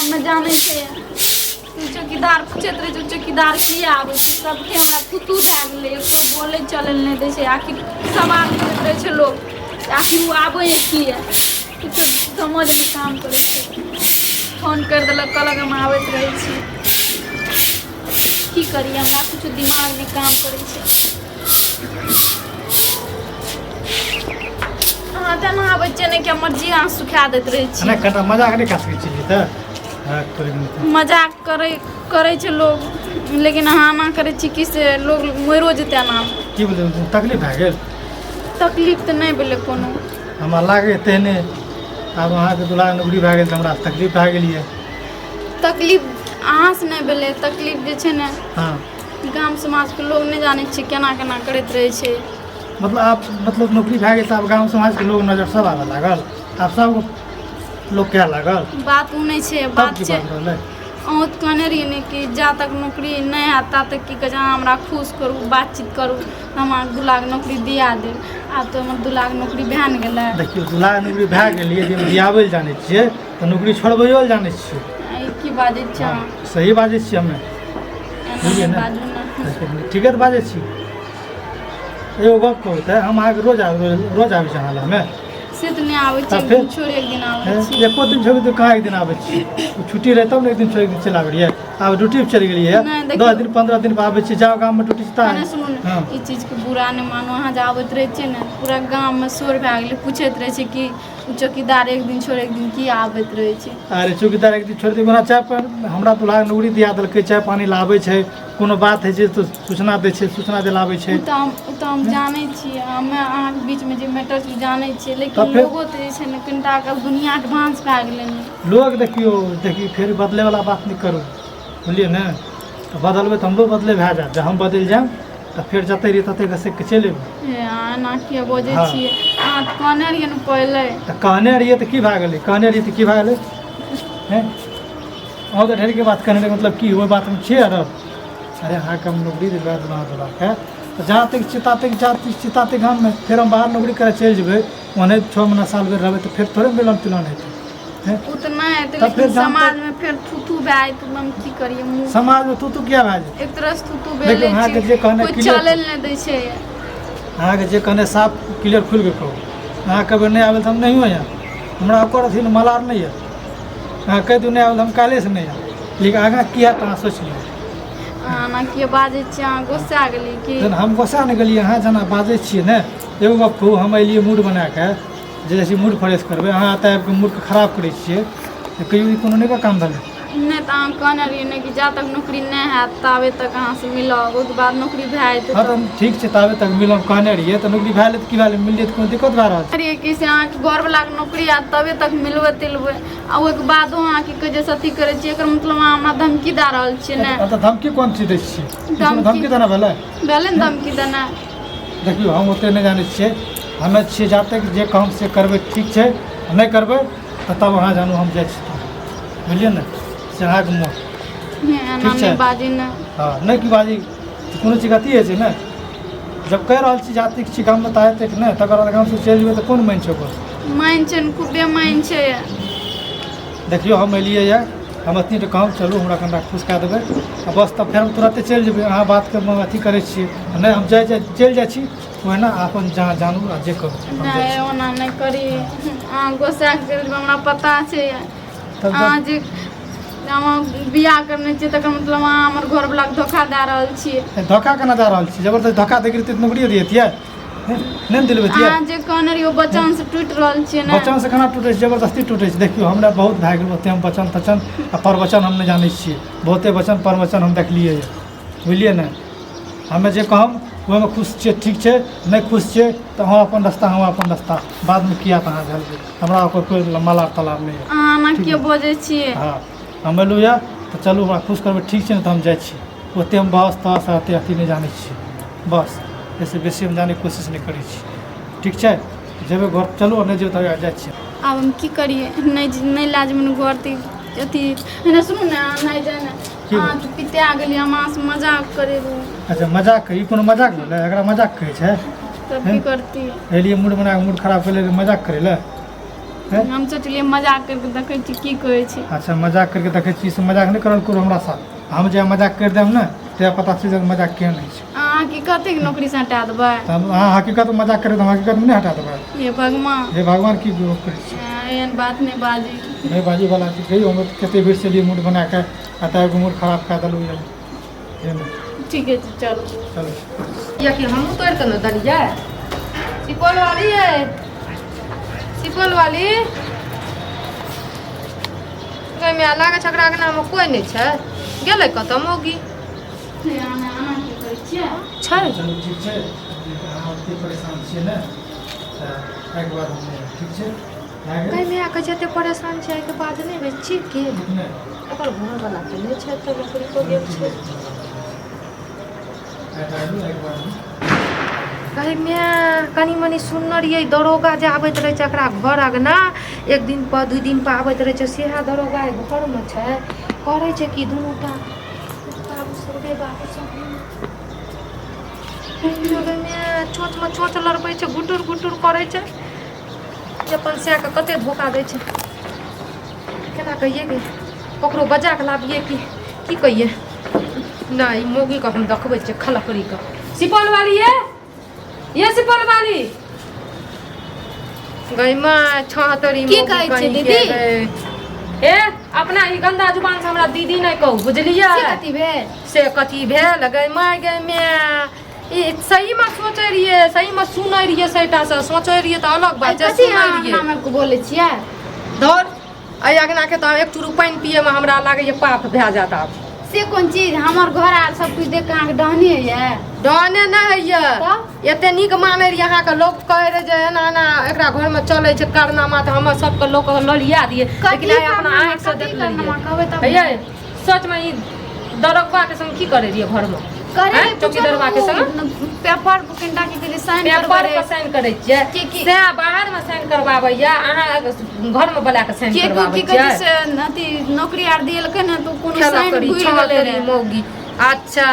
गाममे जानै छै तू चौकीदार पूछैत रहै छै चौकीदार किया आबै छै सबके हमरा फुतू भए गेलै एको बोलै चलै लए नहि दै छै आखिर सवाल करैत रहै छै लोक आखिर ओ आबै किया किछो समझ नहि काम करै छै फोन करि देलक कहलक हम आबैत रहै छी की करियै हमरा किछो दिमाग नहि काम करै छै अहाँ तऽ एना आबै छियै ने कि हमर जी अहाँ सुखा दैत रहै छी नहि कनिटा मजाक नहि कऽ सकै छियै तऽ हँ, तोरे मुँह। मजाक करै करै छै लोग लेकिन अहाँ एना करै छी कि से लोग मरियो जेतै एना की भेलै तकलीफ भए गेल तकलीफ तऽ नहि भेलै कोनो हमरा लागै तेहने आब अहाँके दुल्हा नौकरी भए गेल तऽ हमरा तकलीफ भए गेल यऽ तकलीफ अहाँसँ नहि भेलै तकलीफ जे छै ने हँ गाम समाजके लोग नहि जानै छै केना केना करैत रहै छै मतलब आब मतलब नौकरी भए गेल तऽ आब गाँव समाजके लोग नजर सब आबऽ लागल आब सब लोग कए लागल बात ओ नहि छै तब बात की छै बात रहलै अहूँ तऽ कहने रहियै ने कि जा तक नौकरी नहि हैत ता तक की कहै छै अहाँ हमरा खुश करू बातचीत करू हम अहाँके 2 लाख नौकरी दिया देब। आब तऽ हमर 2 लाख नौकरी भए ने गेलै। देखियौ, 2 लाख नौकरी भए गेल यदि हम दियाबै लए जानै छियै तऽ नौकरी छोड़बैयो लए जानै छियै। ई की बाजै छियै अहाँ? सही बाजै छियै हमे। एना बुझलियै नहि ने? बाजू ने। ठीके तऽ बाजै छी। एगो गप कहू तऽ, हम अहाँके रोज आबै, रोज आबै छी अहाँ लगमे? से तऽ नहि आबै तऽ छी। फेर? एक दिन छोड़ि एक दिन आबै छी। एको दिन छोड़ि तऽ कहाँ एक दिन आबै छी? छुट्टी रहै तब ने एक दिन छोड़ि एक दिन चलि आबै रहियै। आब ड्यूटी पर चलि गेलियै। नहि, देखियौ। 10 दिन 15 दिन पर आबै छी। जाउ, गाममे ड्यूटी छै। नहि, सुनू ने। हँ। ई चीजके बुरा नहि मानू। अहाँ जे आबैत रहै छियै ने, पूरा गाममे शोर भए गेलै। पूछैत रहै छै कि ओ चौकीदार एक दिन छोड़ि एक दिन किया आबैत रहै छै। अरे, चौकीदार एक दिन छोड़ि दी, चाय पानी हमरा दुल्हा नौकरी दिया देलकै, चाय पानी लाबै छै। कोनो बात होइ छै तऽ सूचना दै छै, सूचना दिलाबै छै। ओ तऽ हम जानै छियै। हमे अहाँके बीचमे जे मैटर छै, ओ जानै छियै, लेकिन तऽ फेर? लोगो तऽ जे छै ने, कनिटा के दुनिया एडवांस भए गेलै ने। लोग देखियौ, देखियौ, फेर बदलैवला बात नहि करू, बुझलियै ने? तऽ बदलबै तऽ हमरो बदले भए जायत। जब हम बदलि जायब तऽ फेर जतऽ रहियै ततऽ घसकि कऽ चलि अयबै। हे, अहाँ एना किया बजै छियै? अहाँ तऽ कहने रहियै ने पहिले। तऽ कहने रहियै तऽ की भए गेलै? कहने रहियै तऽ की भए गेलै? हैं, अहाँ तऽ ढेरीके बात कहने रहियै। मतलब की ओहि बातमे छियै? अरे अरे, अहाँके हम नौकरी दिलवा देलहुँ दुल्हाके, तऽ जहाँ तक छी ता तक, जहाँ तक छी ता तक गाममे। फेर हम बाहर नौकरी करऽ चलि जेबै, ओन्ने 6 महीना साल भरि रहबै तऽ फेर थोड़े मिलन तिलन हेतै? हैं? ओ तऽ नहि हेतै। तऽ फेर लेकिन जहाँ तक- समाजमे फेर थूथू भए जेतै तऽ हम की करियै मुँह? समाजमे तू तू किया भए जेतै? एक तरह से थूथू देखियौ, भेले अहाँके छै। जे कहने कोइ clear- चलै लए नहि दै छै। अहाँके जे कहने साफ क्लियर खुलि कऽ कहू। अहाँ कहबै नहि आबै तऽ हम नहियो आयब। हमरा ओकर अथी मलार नहि यऽ। अहाँ कहि दियौ नहि आबै तऽ हम काल्हिसँ नहि आयब, लेकिन आगाँ की हैत अहाँ सोचि लियौ। अहाँ एना किया बाजै छियै? अहाँ गुस्सा गेलियै की? जहन हम गोस्सा नहि गेलियै। अहाँ जेना बाजै छियै ने, एगो गप कहू, हम एलियै मूड बना कऽ जे जाइ छी मूड फ्रेश करबै, अहाँ एतऽ आबि कऽ मूडके खराब करै छियै तऽ कहियो ई कोनो नहि काम भेलै। नहि तऽ अहाँ कहने रहियै ने कि जा तक नौकरी नहि हैत ताबे तक अहाँसँ मिलब, ओहिके बाद नौकरी भए जेतै। हँ, तऽ ठीक छै, ताबे तक मिलब कहने रहियै तऽ नौकरी भए गेलै तऽ की भए गेलै? मिललियै तऽ कोनो दिक्कत भए रहल छै? रहियै कि से अहाँके घरवलाके नौकरी हैत तबे तक मिलबै तिलबै, आ ओहिके बादो अहाँ की कहै छै से अथी करै छियै। एकर मतलब अहाँ हमरा धमकी दए रहल छियै ने? तऽ धमकी कोन चीज दै छियै? ई कोनो धमकी- धमकी देना भेलै? भेलै ने धमकी देनाइ। देखियौ, हम ओतेक नहि जानै छियै। हमे छियै जाते जे कहम से करबै, ठीक छै? नहि करबै तऽ तब अहाँ जानू। हम जाइ छी तब, बुझलियै ने? से अहाँके मोन हे, एना ठीक छै। नहि बाजी ने। हँ, नहि की बाजी? कोनो चीज अथी होइ छै ने? जब कहि रहल छी जातिक छी गाममे तऽ हेतै कि नहि? तकर बाद गामसँ चलि जेबै तऽ कोन मानि छै ओकर? मान छै ने, खूबे मान छै। देखियौ, हम एलियै यऽ, हम अथी तऽ कहब, चलू हमरा कनिटा खुश कए देबै आ बस, तब फेर हम तुरन्ते चलि जेबै। अहाँ बातके अथी करै छियै। नहि, हम जाइ जाइ चलि जाइ छी ओहिना। अपन जहाँ जानू आ जे करू, हम जाइ नहि छी। ओना नहि करी। अहाँ गोस्सा करि देबै, हमरा पता छै। तब अहाँ जे हम बियाह करने छियै, तकर मतलब अहाँ हमर घरवलाके धोखा दए रहल छियै। धोखा केना दए रहल छी? जबरदस्त धोखा दैके रहितै तऽ नौकरियो दिअतियै? नहि ने दिलबैतियै। अहाँ जे कहने रहियै, ओ वचन से टूटि रहल छियै ने। वचन से केना टूटै छै? जबरदस्ती टूटै छै? देखियौ, हमरा बहुत भए गेल ओते हम वचन तचन आ प्रवचन हम नहि जानै छियै। बहुते वचन प्रवचन हम देखलियै यऽ, बुझलियै ने? हमे जे कहम ओहिमे खुश छियै, ठीक छै? नहि खुश छियै तऽ अहाँ अपन रास्ता, हम अपन रास्ता। बादमे किया तऽ अहाँ झेलबै, हमरा ओकर कोई मलार तलार नहि यऽ। अहाँ एना ठीक किया है। बजै छियै? हँ, हम एलहुँ यऽ तऽ चलू हमरा खुश करबै, ठीक छै ने? तऽ हम जाइ छी। ओते हम बहस तहस ओते अथी नहि जानै छियै। बस एहिसँ बेसी हम जानैके कोशिश नहि करै छी। ठीक छै, जेबै घर चलू, आओर नहि जेबै तऽ जाइ छियै। आब हम की करियै? नहि नहि लए जेबै ने घर तऽ अथी नहि। सुनू ने, अहाँ नहि जाय ने। की? अहाँ तऽ पिता गेलियै, हम अहाँसँ मजाक करै रहौं। अच्छा, मजाक? ई कोनो मजाक भेलै? एकरा मजाक कहै छै? तब की करती? एलियै मूड बना कऽ, मूड खराब कऽ लेलियै मजाक करै लए। हैं? हम सोचलियै मजाक करि कऽ देखै छी की कहै छै। अच्छा, मजाक करके देखै छी से मजाक नहि करल करू हमरा साथ। हम जे मजाक करि देब ने, तहिया पता चलि जायत मजाक केहन होइ छै। अहाँ की कतेक नौकरीसँ हटा देबै? तऽ हम अहाँ हकीकत मजाक करबै तऽ हम हकीकतमे नहि हटा देबै? हे भगवान। हे भगवान, की गप करै छी? एहन बात नहि बाजी। नहि बाजी वाला चीज कहियौ। हम कते भीड़ से लिए मूड बना कऽ आ तऽ एगो मूड खराब कए देलहुँ यऽ। हे नहि। ठीके छै, चलू। चलू। कियाकि हमहूँ तोड़ि कऽ ने देलियै। सुपौल वाली यै, सुपौल वाली, ओहिमे लागै छै ओकरा अङ्गनामे कोइ नहि छै। गेलै कतऽ मौगी? अहाँ की करै छियै? छै। चलू, ठीक छै। अहाँ ओते परेशान छियै ने, तऽ एहिके बाद हम नहि आयब, ठीक छै? भए गेल। कहीं माय कहै छै एते परेशान छै, एहिके बाद नहि होइ छी के? ठीक ने? ओकर घरवला तऽ नहि छै, तऽ नौकरी पर गेल छै। एहिके बाद हम कहै माय, कनि मनि सुनने रहियै, दरोगा जे आबैत रहै छै एकरा घर अङ्गना, एक दिन पर दू दिन पर आबैत रहै छै, सएह दरोगा एहि घरमे छै। करै छै कि दुनू टा? बाबू सब रे, बाबू सब रे, चोँचमे चोँच लड़बै छै, गुटुर गुटुर करै छै जे अपन सएहके कते धोखा दै छै। केना कहियै गे? ककरो बजा कऽ लाबियै कि की कहियै? नहि, ई मौगीके हम देखबै छियै खलकड़ीके। सुपौल वाली ये, ये सुपौल वाली गई माँ छहतरी। की कहै छियै दीदी? ए, अपना ई गंदा जुबान से हमरा दीदी नहि कहू, बुझलियै? से कथी भेल? से कथी भेल गई माय, गई माय? ई सहीमे सोचै रहियै, सहीमे सुनै रहियै, सहीटा से सोचै रहियै तऽ अलग बात छै। कथी सुनै अहाँ रहियै। नाम आबि कऽ बोलै छियै? धर, एहि अङ्गनाके तऽ एक चूरू पानि पियैमे हमरा लागैए पाप भए जायत आब। से कोन चीज? हमर घर आर सब कुछ देख कऽ अहाँके डहनी होइए? डहने नहि होइए। तऽ? एते नीक मानै रहियै अहाँके। लोक कहै रहै जे एना एना एकरा घरमे चलै छै कारनामा, तऽ हमर सबके लोक ललिया दियै, लेकिन आइ अपना आँखिसँ कथी देख कारनामा लेलियै। कहबै तब। हैयै, सचमे ई दरोगाके संग की करै रहियै घरमे? करे आँय, चौकीदारवा के संग? पेपर कनिटा की कहै साइन पेपर करबै पर साइन करै छियै? के- सएह बाहरमे साइन करबाबैया, अहाँ घरमे बोला कऽ साइन के करबाबै की कहै छै छियै? से अथी नौकरी आर दियलकै ने, तऽ कोनो खेला साइन करी भूलि छह गेलै करी रहए। मौगी। अच्छा,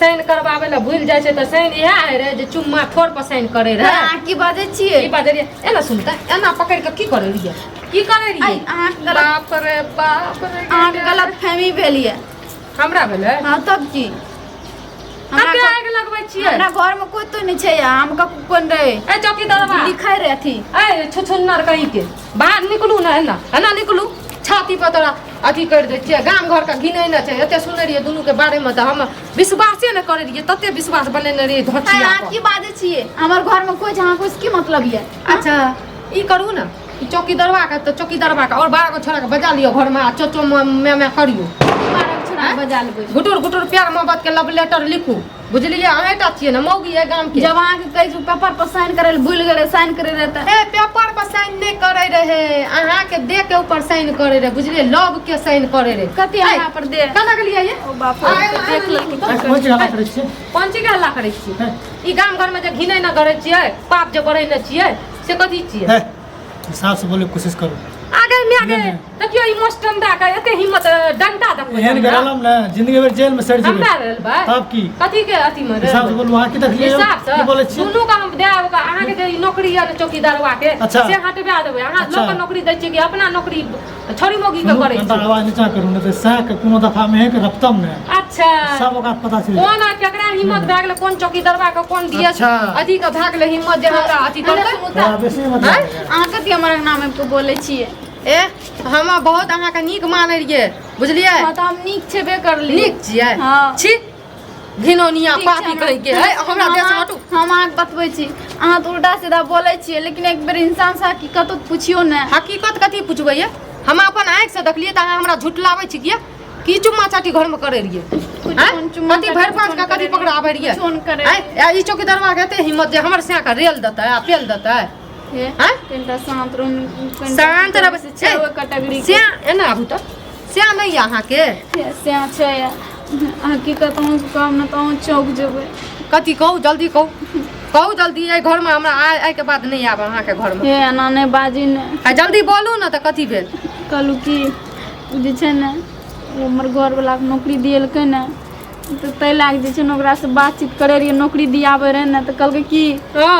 साइन करबाबै लए भूलि जाइ छै तऽ साइन इएह होइ रहै जे चुम्मा ठोर पर साइन करै तऽ रहै? अहाँ की बाजै छियै? की बाजै रहियै? एना सुनतै, एना पकड़ि कऽ की करै रहियै, की करै आइ रहियै? अहाँके गलत बाप रे बाप रे। अहाँके गलत फहमी भेल यऽ। हमरा भेलै? हँ, तब की? हमरा कते घर- आगि लगबै छियै? हमरा घरमे कोइ तो नहि छै, हम ककरो कोन रहे ए चौकीदारवा, लिखै रहे अथी। ए छुछुन्नर कहीं के, बाहर निकलू ने, एना एना निकलू, छाती पर तोरा अथी करि दै छियै। गाम घरके घिनै ने छै। एते सुनै रहियै दुनूके बारेमे तऽ हम विश्वासे नहि करै रहियै, तते विश्वास बनेने रहियै धोचिया अहाँ पर। की बाजै छियै? हमर घरमे कोइ छै, अहाँ कोइ की मतलब यऽ? अच्छा, ई करू ने, ई चौकीदारवा के तऽ चौकीदारवा के आओर 12 गो छोड़ा के बजा लिअ घरमे आ चोचो मैं मैं करियौ। 12 छोड़ा बजा लेबै? घुटुर घुटुर प्यार मोहब्बत के लव लेटर लिखू, बुझलियै? अहेंटा छियै ने मौगी है गाम के। जब अहाँके कहै छी पेपर पर साइन करै लए, भूलि गेलै साइन करै रहै तऽ। ए, पेपर पर साइन नहि करै रहे, अहाँके दे के ऊपर साइन करै रहे, बुझलियै? लव के साइन करै रहे। कथी हमरा पर दे? कना गेलियै ये? ओ बाप रे, आइ- आइ- देख लेलकै। आइ कोन चीज हल्ला करै छियै? कोन चीज के हल्ला करै छियै? हैं? ई गाम घरमे जे घिनै न करै छियै, पाप जे बढ़ै न छियै, से कथी छियै? हे, हिसाब से बोले के कोशिश करू। आगे में आगे। नहि, नहि। देखियौ, ई मोस्टंडा के एते हिम्मत, डंडा देखबै एहन हमरा? गरलम ने जिंदगी भर जेल में सड़ जेबै। हमरा रहल बा? तब की? कथी के अथी में हिसाब से बोलू। अहाँ की देखलियै? हिसाब से की बोलै छियै? दुनू के हम देब अहाँके जे ई नौकरी यऽ ने चौकीदारवा के, अच्छा। से हटबा देबै। अहाँ अच्छा। लोक के नौकरी दै छियै कि अपना नौकरी छोरी मौगी के सुनू, करै कनिटा छियै? आवाज नीचा करू, नहि तऽ सएह के कोनो दफा में के रफ्तम ने अच्छा। सब ओकरा पता चलि कोन आ केकरा हिम्मत भए गेलै? कोन चौकीदारवा के, कोन दिया अच्छा। अथी के भए गेलै हिम्मत जे हमरा अथी करतै? थोड़ा बेसी मतलब आँय? अहाँ कथी हमर नाम आबि कऽ बोलै छियै? ए, हम बहुत अहाँके नीक मानै रहियै, बुझलियै? हँ, तऽ हम नीक छेबे करलियै। नीक छियै? हँ। छी, घिनौनिया ठीक छै, पापी कहीं के है, हमरा देश हम हटू। हम अहाँके बतबै छी, अहाँ तऽ उल्टा सीधा बोलै छियै, लेकिन एक बेर इंसान से हकीकतो पुछियौ ने। हकीकत कथी पुछबै ये? हम अपन आँखि से देखलियै तऽ अहाँ हमरा झुठलाबै छी किया? की चुम्मा चाटी घरमे करै रहियै? कुछो आँय? न चुम्मा कथी चाटी भरि पाँच कुछो के न कथी करै पकड़ाबै रहियै? कुछो न करै। आँय? आ ई चौकीदारवा के एते हिम्मत जे हमर सैया के रेल देतै आ पेल देतै? हे, आँय? कनिटा शान्त रहू, कनिटा शान्त रहबै। छै ओहि कैटेगरी के। सैया, एना आबू तऽ, सैया नहि यऽ अहाँके? हे, सएह छै। हकीकत अहूँके कहब ने तऽ अहूँ चौंक जेबै। कथी कहू? जल्दी कहू, कहू जल्दी। एहि घरमे हमरा आइ एहिके बाद नहि आयब अहाँके घरमे। हे, एना नहि बाजी ने। आ जल्दी बोलू ने तऽ, कथी भेल? कहलहुँ कि ओ जे छै ने, ओ हमर घरवलाके नौकरी दिएलकै ने, तऽ ताहि लए कऽ जे छै ने ओकरासँ बातचीत करै रहियै नौकरी दियाबै रहै ने तऽ कहलकै कि हँ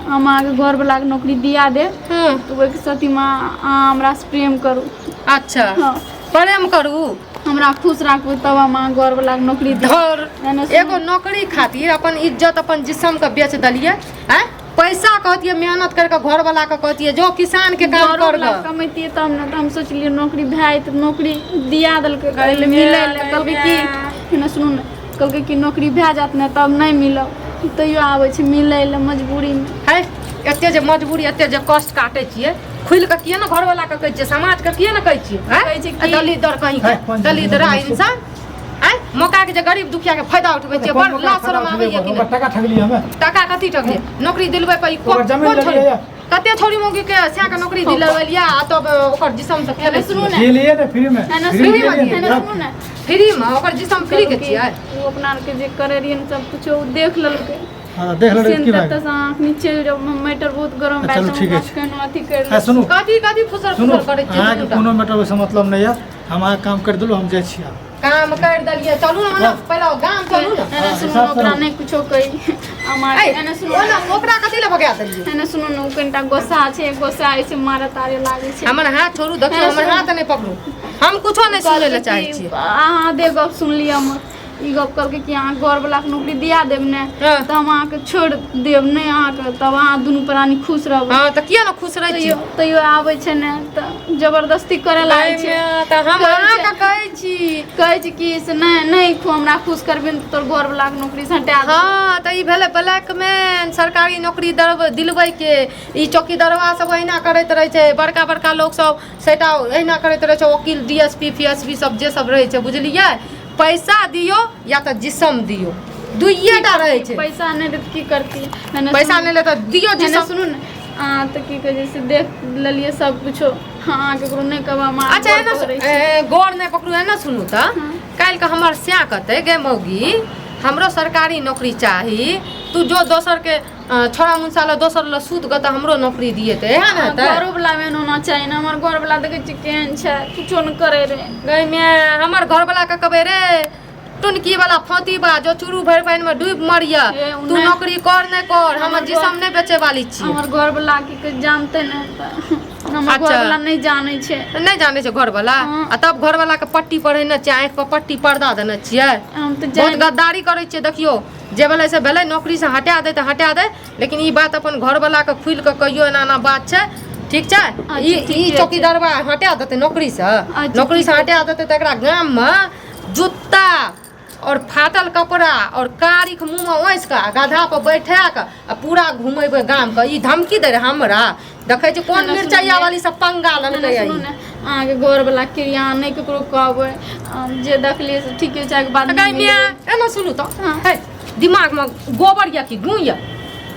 हम अहाँके घरवलाके नौकरी दिया देब हँ तऽ ओहिके साथीमे अहाँ हमरासँ प्रेम करू। अच्छा। हँ। प्रेम करू, हमरा खुश राखू, तब हम अहाँ घरवलाके नौकरी देब। धर एने सुनू। एगो नौकरी खातिर अपन इज्जत अपन जिसम के बेच देलियै। आँय, पैसा कहतियै मेहनत करके घरवला के कहतियै जो किसान के काम कर घरोवला गऽ। कमैतियै तब ने। तऽ हम सोचलियै नौकरी भए जेतै, नौकरी दिया देलकै। गै मिलै लए गै कहलकै कि एने सुनू ने, कहलकै कि नौकरी भए जायत ने तब नहि मिलब। तैयो आबै छै मिलै लए मजबूरीमे। है, एते जे मजबूरी, एते जे कष्ट काटै छियै, खुलि कऽ किए ने घरवला के कहै छियै, समाज के किए ने कहै छियै? आँय? कहै छै कि- दलित दर कहीं है, के कोन दलित रा चीज? इंसान। आँय, मौका के जे गरीब दुखिया के फायदा उठबै छियै, बड़ लाज शरम आबैया कि ओकर नहि? टका ठगलियै हमे? टका कथी ठगलियै? नौकरी दिलबै पर ई ओकर जमीन कोन छोरी लेलियै या? कते छोरी मौगी के स्या के नौकरी दिलबेलियै आ तब ओकर जिसम से खेलै? सुनू ने। खेलियै ने फ्री में। एने फ्री सुनू में ने, खेलियै, एने तब सुनू ने। फ्री में ओकर जिसम फ्री के छियै। ओ अपना आरके जे करै रहियै ने सब कुछो ओ देख लेलकै। हँ, देख लेलकै, की भए गेल? से आँख नीचे जब मैटर बहुत गरम भए चलू, छै, ठीके हमरा छै। केहनो अथी करि आ सुनू। कथी कथी फुसर सुनू, फुसर करै छियै अहाँके दुनू टा? कोनो मैटर ओहिसँ मतलब नहि यऽ। हम अहाँके काम करि देलहुँ, हम जाइ छी आब। काम कर देलियै, चलू ने, मने पहिले गाम चलू ने। एने सुनू हिसाब ने, ओकरा करू। नहि कुछो कही हमार। ऐ, एने सुनू। ओना ओकरा कथी लए भगा देलियै? एने सुनू ने, ओ कनिटा गोस्सा छै, गोस्सा ऐसे मारे तारे लागै छै। हमर हाथ छोड़ू, देखियौ, एने हमर सुनू। हाथ नहि पकड़ू, हम कुछो नहि सुनै लए चाहै कहलकै छियै। कि अहाँ दे गप सुनलियै हमर, ई गप कहलकै कि अहाँ घरवलाके नौकरी दिया देब ने हँ। तऽ हम अहाँके छोड़ि देब नहि अहाँके, तब अहाँ दुनू प्राणी खुश रहबै। हँ, तऽ किया ने खुश रहै तैयो छियै? तैयो आबै छै ने तऽ जबरदस्ती करे लागै छै। तऽ हम कहै छै- अहाँके कहै छी। कहै छै कि से नहि नहि खो, हमरा खुश करबी ने तऽ तोर घरवलाके नौकरी से हटा देब। हँ, तऽ ई भेलै ब्लैकमैन। सरकारी नौकरी दिलबै के ई चौकीदारवा सब अहिना करैत रहै छै। बड़का बड़का लोक सब सेटा अहिना करैत रहै छै। वकील, डीएसपी, फीएसपी सब जे सब रहै छै, बुझलियै, पैसा दियौ या तऽ जिसम दियौ, दुइये टा रहै छै। पैसा नहि देत की करती? एने पैसा सुनू- नहि ले तऽ दियौ एने जिसम। सुनू ने, अहाँ तऽ की कहै छै से देख लेलियै सब कुछो। हँ, केकरो नहि कहबै हम अहाँ अच्छा गौर एना पकड़ै छी। गौर नहि पकड़ू। एना सुनू तऽ हँ। काल्हि के हमर स्या कहतै, गे मौगी, हमरो सरकारी नौकरी चाही, तू जो दोसर के छोड़ा मुनसा लए, दोसर लए सूत गऽ, तऽ हमरो नौकरी दिए, तऽ एहन हेतै? घरो वाला मे होना चाही ने। हमर घर वाला देखै छियै केहन छै, कुछो नहि करै रहे। गै माय, हमर घरवला के कहबै रे टुनकी वाला फौती बा, जो चूरू भरि पानि में डूबि मरिया। ए, उ तू नहि- नौकरी कर नहि कर, हमर हमर जिसम नहि बेचे वाली छी। हमर घर वाला की कहै जानते नहि तऽ हमर अच्छा। घर वाला नहि जानै छै। नहि जानै छै घरवला? हँ। आ तब घरवला के पट्टी पढ़ेने छियै, आँखि पर पट्टी पर्दा देने छियै। हम तऽ बहुत जान गद्दारी करै छियै। देखियौ, जे भेलै से भेलै, नौकरी से हटा दे तऽ हटा दे, लेकिन ई बात अपन घरवला के खुलि कऽ कहियौ, एना एना बात छै, ठीक छै? अच्छा, ई ठीके ई छै। चौकीदारवा हटा देतै नौकरी से, अच्छा, नौकरी से ठीके। हटा देतै तऽ एकरा गाम मे जूता और फाटल कपड़ा और कारिख मुँह मे ओसि कऽ आ गधा पर बैठा कऽ आ पूरा घुमेबै गाम के। ई धमकी दै रहै हमरा। देखै छी कोन एना सुनू मिरचैया ने। वाली सब पंगा लेलकै। एना सुनू ने, अहाँके घरवला क्रिया नहि ककरो कहबै। हम जे देखलियै से ठीके छै, एहिके बाद गै नहि माय, मिलबै। एना सुनू तऽ। हँ। है, दिमागमे गोबर यऽ कि गूँ यऽ?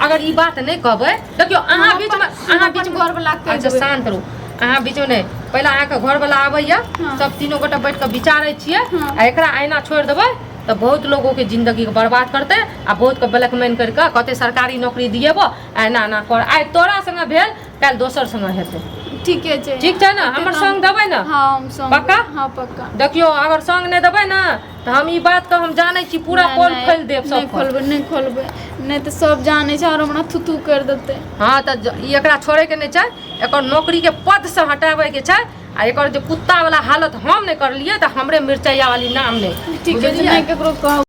अगर ई बात नहि कहबै, देखियौ अहाँ हम बीचमे अपन- अहाँ हम बीचमे अपन घरवला के कहि अच्छा देबै। शान्त रहू। अहाँ बीचमे नहि, पहिले अहाँके घरवला आबैया, हँ। सब तीनो गोटा बैठ कऽ विचारै छियै। हँ। आ एकरा ऐना छोड़ि देबै तऽ बहुत लोगोके जिंदगीके बर्बाद करतै आ बहुतके ब्लैकमेल करि कऽ कहतै सरकारी नौकरी दिएबो आ एना एना कर। आइ तोरा संगे भेल, काल्हि दोसर संगे हेतै। ठीके छै। ठीक छै ने? एते हमर तऽ संग देबै ने? हँ, हम संग। पक्का? हँ, पक्का। देखियौ, अगर संग नहि देबै ने तऽ हम ई बात के हम जानै छी पूरा नहि, पोल नहि, खोलि देब नहि सब। खोलबै, नहि खोलबै, नहि तऽ सब जानै छै आओर हमरा थू थू करि देतै। हँ, तऽ ई एकरा छोड़ैके नहि छै, एकर नौकरीके पदसँ हटाबैके छै आ एकर जे कुत्ता वाला हालत हम नहि करलियै तऽ हमरे मिरचैया वाली नाम नहि। ठीक छै। बुझलियै? नहि ककरो कहब।